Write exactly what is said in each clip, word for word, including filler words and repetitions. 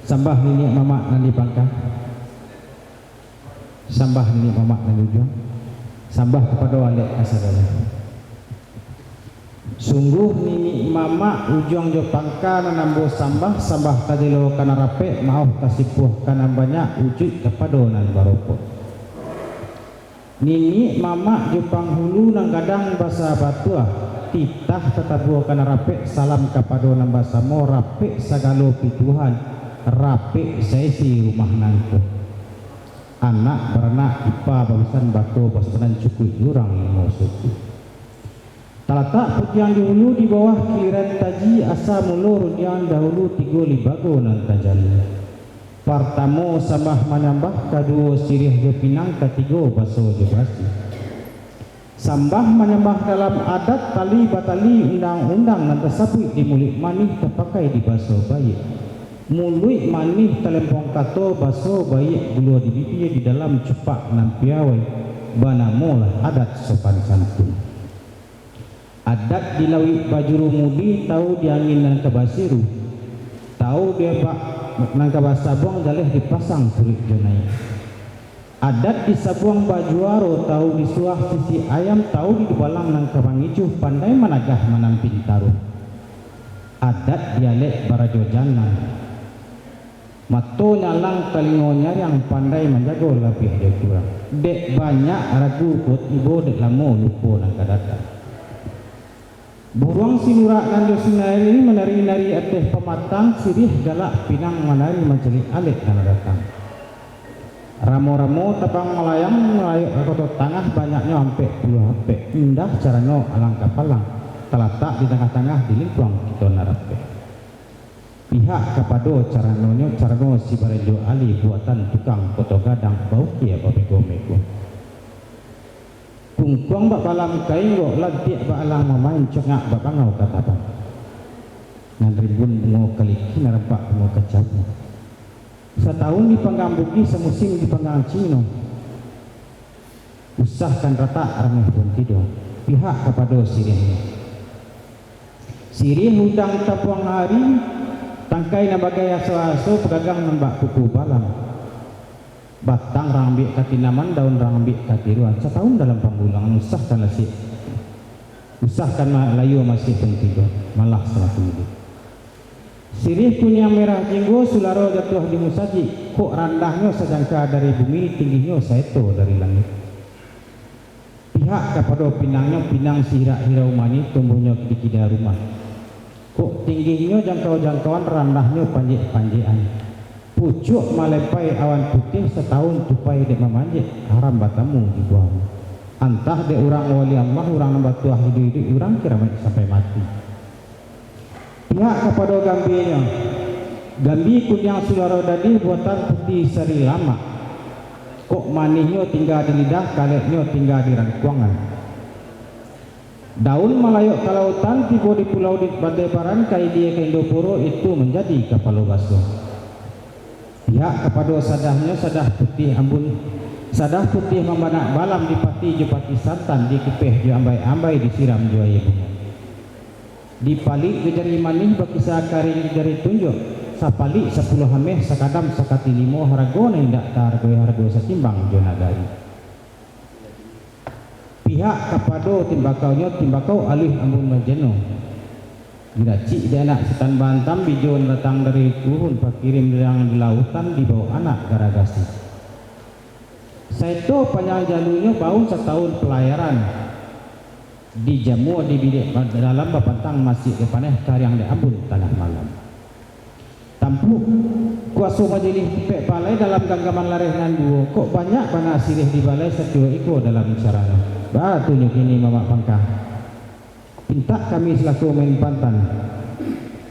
Sambah niniak mamak nan di pangka, sambah niniak mamak nan di ujuang, sambah kapado alek kasadonyo. Sungguah niniak mamak ujuang jo pangka nan ambo sambah, sambah tajelo ka nan rapek, maoh tasipuah ka nan banyak, ujuik kapado nan barokok. Niniak mamak jo panghulu nan gadang basa batuah, titah tatabua ka nan rapek, salam kapado nan basamo, rapek sagalo pituahan, rapek saisi rumah nangko. Anak baranak, ipa babisan, bako basusunan, cukuik urang limo suku. Talatak putiang di hulu, di bawah kiliran taji, asa mulo rundiang dahulu, tigo limbago nan tajali. Partamo sambah manyambah, kaduo siriah jo pinang, katigo baso jo basi. Sambah manyambah dalam adat, tali batali undang-undang, nan tasabuik di muluik manih, tapakai di baso baiak. Muluik manih talempong kato, baso baiak gulo di bibia, di dalam cupak nan piawai, banamolah adat sopan santun. Adat di lauik bajurumudi, tau di angin nan ka basiru, tau di abak nan ka basabuang, jaleh dipasang turuik jo naiak. Adat di sabuang bajuaro, tau di suah sisi ayam, tau di dubalang nan ka mangicuah, pandai managah manampin taruah. Adat di alek barajo janang, mato nyalang, talingo nyariang, pandai manjago labiah jo kurang. Dek banyak ragu kok tibo, dek lamo lupo nan ka datang. Buruang sinurak nan jo sinari, manari-nari ateh pamatang, siriah galak pinang manari, mancaliak alek nan datang. Ramo-ramo tabang malayang, malayok ka koto tangah, banyaknyo ampek puluah ampek, indah caranyo alang kapalang, talatak di tangah-tangah, di lingkuang kito nan rapek. Pihak kapado caranonyo, carano si Baranjo Ali, buatan tukang Koto Gadang, baukia bamego-mego. Kungkuang bak balam kain, gok lantiak bak alang mamain, congak bak bangau ka tabang. Nan rimbun bungo kaliki, nan rampak bungo kacau. Satahun dipanggang Bugih, samusim dipanggang Cino. Usahkan ratak, rameh pun tido. Pihak kapado siriahnyo. Siriah udang tapuang ari, tangkai nan bagai aso-aso, pagagang nan bak kuku balam. Batang rang ambiak ka tinaman, daun rang ambiak ka tiruan. Satahun dalam panggulangan, usahkan lasiak. Usahkan ma-, layua masih pun tigo, malah samakin iduik. Siriah kuniang merah jinggo, sularo jatuah di musajik, kok randahnyo sajangka dari bumi, tinggihnyo saeto dari langik. Pihak kapado pinangnyo, pinang sihirak hirau manih, tumbuahnyo di kida rumah. Kok tinggihnyo jangkau-jangkauan, randahnyo panjek-panjekan. Pucuak malepai awan putiah, satahun tupai dek mamanjek, haram batamu di buahnyo. Antah dek urang wali Allah, urang nan batuah iduik-iduik, urang kiramaik sampai mati. Pihak kapado gambianyo, gambia kuniang sularo dadih, buatan putiah sari lamak. Kok manihnyo tingga di lidah, kaleknyo tingga di rangkuangan. Daun malayok ka lautan, tibo di pulau di Batai Paran, ka India, ka Indopuro, itu manjadi kapalo baso. Pihak kapado sadahnyo, sadah putiah ambun, sadah putiah mambanak balam, dipati jo pati santan, dikipeh jo ambai-ambai, disiram jo aia bungo. Dipalik jo jari manih, bakisa karing jo jari tunjuak, sapalik sapuluah ameh, sakadam sakati limo, harago nan indak tahargoi, harago satimbang jo nagari. Pihak kapado timbakaunyo, timbakau aluih ambun bajeno. Diracik dek anak sitan baantam, bijo nan datang dari luhun, pakirim dari lautan, dibao anak garagasi. Saeto panjang jalunyo, baun satahun palayaran. Dijamua di bilik dalam, bapantang masiak dek paneh, kariang dek ambun tangah malam. Tampuak kuaso majilih tipek palai, dalam ganggaman lareh nan duo, kok banyak bana siriah di balai, satiok iko dalam carano. Baa tu nyo kini mamak pangka. Pintak kami salaku main pantan.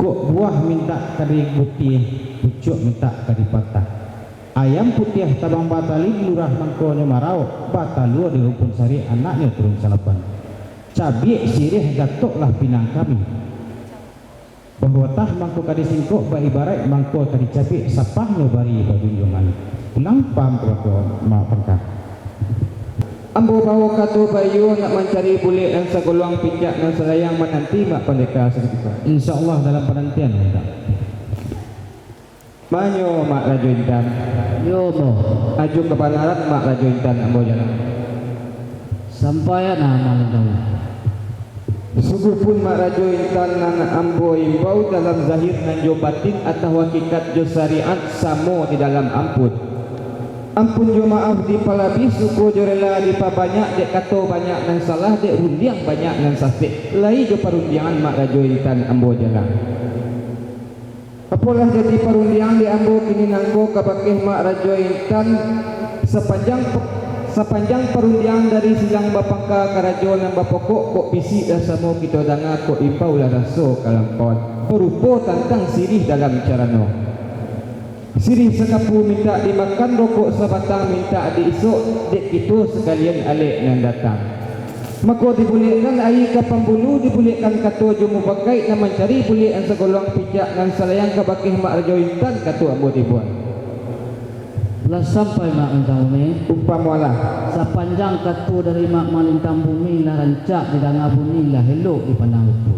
Kok buah mintak ka digutiah, pucuak mintak ka dipatah. Ayam putiah tabang batali, lurah mangkonyo maraok, batalua di rumpun sari, anaknyo turun salapan. Cabiak siriah gatoklah pinang kami. Bahuatah mangko ka disingkok, baibaraik mangko ka dicabiak, sapahnyo bari bajunjuangan. Pulang paham tu, Bapak Mak Pangka. Ambo bawo kato baiyo, nak mancari bulek nan sagoluang, picak nan salayang, mananti Mak Pandeka sakutiko. Insya Allah dalam panantian, Mak. Manyo, Mak Rajo Intan? Yo, ambo. Aju kabanaran, Mak Rajo Intan, ambo jalan. Sampaian, Mak Lintang. Sungguahpun, Mak Rajo Intan, nan ambo imbau dalam zahir nan jo batin atau hakikat jo syariat samo di dalam ampun. Ampun jo maaf dipalabiah, suko jo rela dipabanyak, dek kato banyak nan salah, dek rundiang banyak nan sasek, lai jo parundiangan, Mak Rajo Intan, ambo jalan. Apolah jadi parundiang di ambo kini nangko kabakeh Mak Rajo Intan, sapanjang, sapanjang parundiang dari silang bapangka karajo nan bapokok, kok bisi lah samo kito danga, kok imbau lah raso kalampauan, barupo tantang sirih dalam carano. Sirih sakapu mintak dimakan, rokok sabatang mintak diisok, dek kito sakalian alek nan datang. Mako, dibulekkan aia ka pambulu, dibulekkan kato jo mupakaik, nan mancari bulek nan sagolong, picak nan salayang, kabakeh Mak Rajo Intan, kato ambo dibuek. Lah sampai, Mak Lintang Bumi? Umpamo alah. Sapanjang kato dari Mak Malintang Bumi lah rancak didanga bunyi, lah elok dipandang rupo.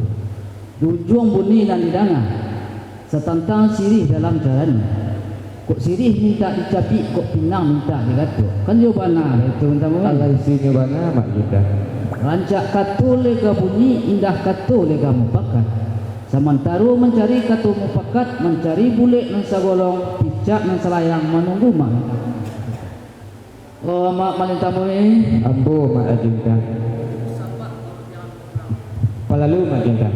Di ujuang bunyi nan didanga, satantang sirih dalam carano. Kok sirih mintak dicabik, kok pinang mintak digatok. Kan iyo bana baitu, Lintang Bumi? Alah isinyo bana, Mak Judan. Rancak kato lai ka bunyi, indak kato lai ka mupakat. Samantaro mancari kato mupakat, mancari bulek nan sagolong, picak nan salayang, manunggu Mak. Oh, Mak Malintang Bumi. Ambo, Mak Rajo Intan. Palalu, Mak Rajo Intan.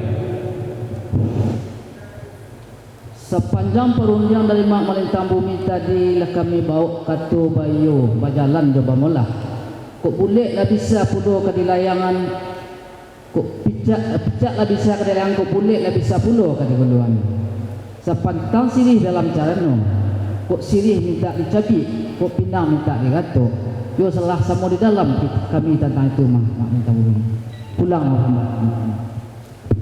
Sapanjang parundiang dari Mak Malintang Bumi tadi, lah kami bawok kato baiyo, bajalan jo bamolah. Kok bulek lah bisa pulo ka dilayangan, kok picak, picak lah bisa ka dilayangan, kok bulek lah bisa pulo ka diguluan. Sapantang sirih dalam carano, kok sirih mintak dicabik, kok pinang mintak digatok. Yo, salah samo di dalam kami tantang itu, Mak, Mak Malintang Bumi. Pulang, Mak.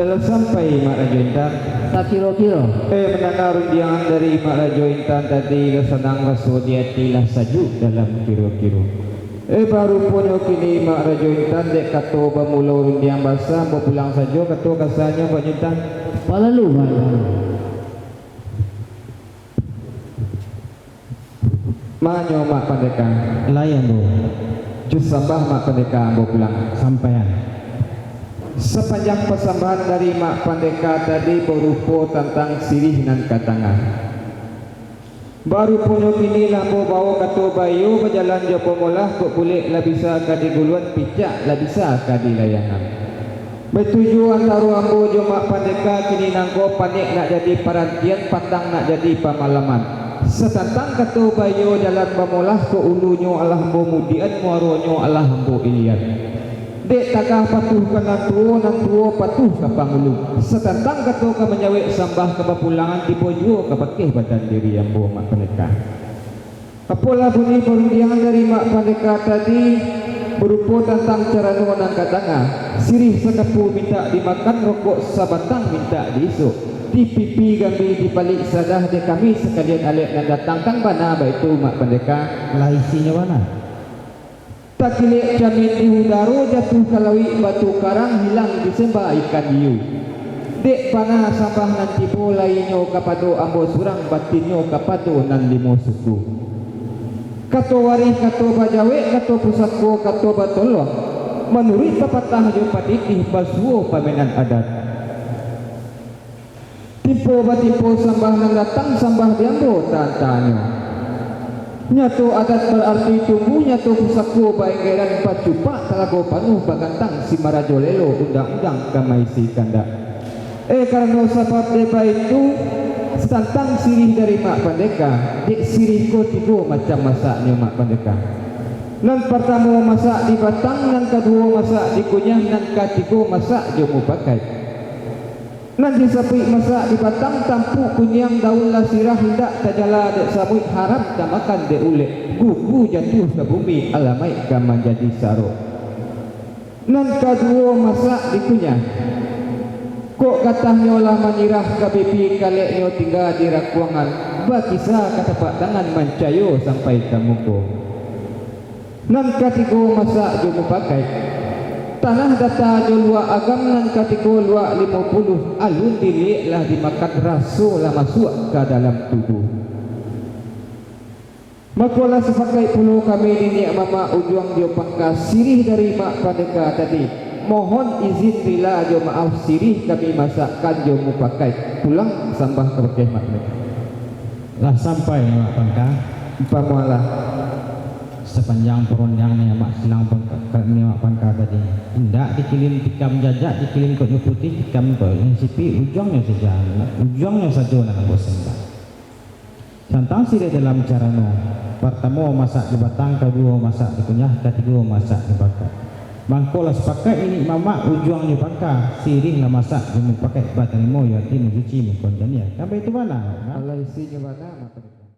Lah sampai, Mak Rajo Intan? Sakiro-kiro. Eh, mandanga rundiangan dari Mak Rajo Intan tadi, lah sanang raso di ati, lah sajuak dalam kiro-kiro. Eh, baruponyo kini Mak Rajo Intan, dek kato bamulo rundiang basa, bapulang sajo kato kasanyo, Mak Intan. Balalu, Mak Intan. Manyo, Mak Pandeka? Lai ambo. Jo sambah, Mak Pandeka, ambo pulang. Sampaian. Sapanjang pasambahan dari Mak Pandeka tadi barupo tantang sirih nan ka danga. Baruponyo kini lah ambo bawo kato baiyo, bajalan jo pamolah, kok bulek lah bisa ka diguluan, picak lah bisa ka dilayangan. Baitu juo antaro ambo jo Mak Pandeka, kini nangko panek nak jadi parantian, patang nak jadi pamalaman. Satantang kato baiyo jalan bamolah, kok ulunyo alah ambo mudian, muaronyo alah ambo ilian. Dek tagah patuh ka nan tuo, nan tuo patuh ka pangulu. Satantang kato ka manjawek sambah ka bapulangan, tibo juo ka bakeh badan diri ambo, Mak Pandeka. Apolah bunyi parundiangan dari Mak Pandeka tadi, barupo tantang carano nan ka danga. Sirih sakapu mintak dimakan, rokok sabatang mintak diisok. Di pipi gambia, di balik sadah, dek kami sakalian alek nan datang, kan bana baitu, Mak Pandeka? Lah isinyo bana. Takilek camin di udaro, jatuah ka lauik batu karang, hilang disemba ikan hiu. Dek bana sambah nan tibo, lai nyo kapado ambo surang, batinnyo kapado nan limo suku. Kato warih, kato bajawek, kato pusako, kato batolong, manuruik papatah jo patitih, basuo pamainan adat. Timpo batimpo sambah nan datang, sambah di ambo tantanyo. Nyato adat bararti tunggu, nyato pusako baenggeran, bacupak talago panuah bagantang, si marajo lelo undang-undang ka maisi kandak. Eh, karano sabab dek baitu, satantang sirih dari Mak Pandeka, dek sirih ko tigo macam masaknyo, Mak Pandeka. Nan partamo masak di batang, nan kaduo masak di kunyah, nan katigo masak jo mupakaik. Nan disabuik masak di batang, tampuk kuniang daun lah sirah, indak tajala dek samuik, haram tamakan dek ulek, gugu jatuah ka bumi, alamaik ka manjadi sarok. Nan kaduo masak di kunyah, kok gatahnyo lah manyirah ka bibi, kaleknyo tingga di rakuangan, bakisa ka tapak tangan, mancayo sampai ka muko. Nan katigo masak jo mupakaik. Tanah data jo luak agam, nan katigo luak limo puluah, alun diliek lah dimakan, raso lah masuak ka dalam tubuah. Mako lah sapakaik pulo kami niniak mamak Ujuang jo Pangka siriah dari Mak Pandeka tadi. Mohon izin rila jo maaf siriah kami masakkan jo mupakaik. Pulang sambah kabakeh Mak Pandeka. Lah sampai ni Mak Pangka. Umpamo lah. Sapanjang parundiangan ni Mak Silang Pangka, ni Mak Pangka tadi. Indak dikilim tikam jajak, dikilim kok nyo putih, tikam kok nyo sipik, ujuangnyo sajo, ujuangnyo sajo nan ambo sambah. Tantang siriah dalam carano, partamo masak di batang, kaduo masak di kunyah, katigo masak di bakak. Mangko lah sapakaik niniak mamak Ujuang jo Pangka, siriah lah masak jo mupakaik batarimo, yo ati nan suci mukon janiah. Kan baitu bana, Mak? Alah isinyo bana, Mak.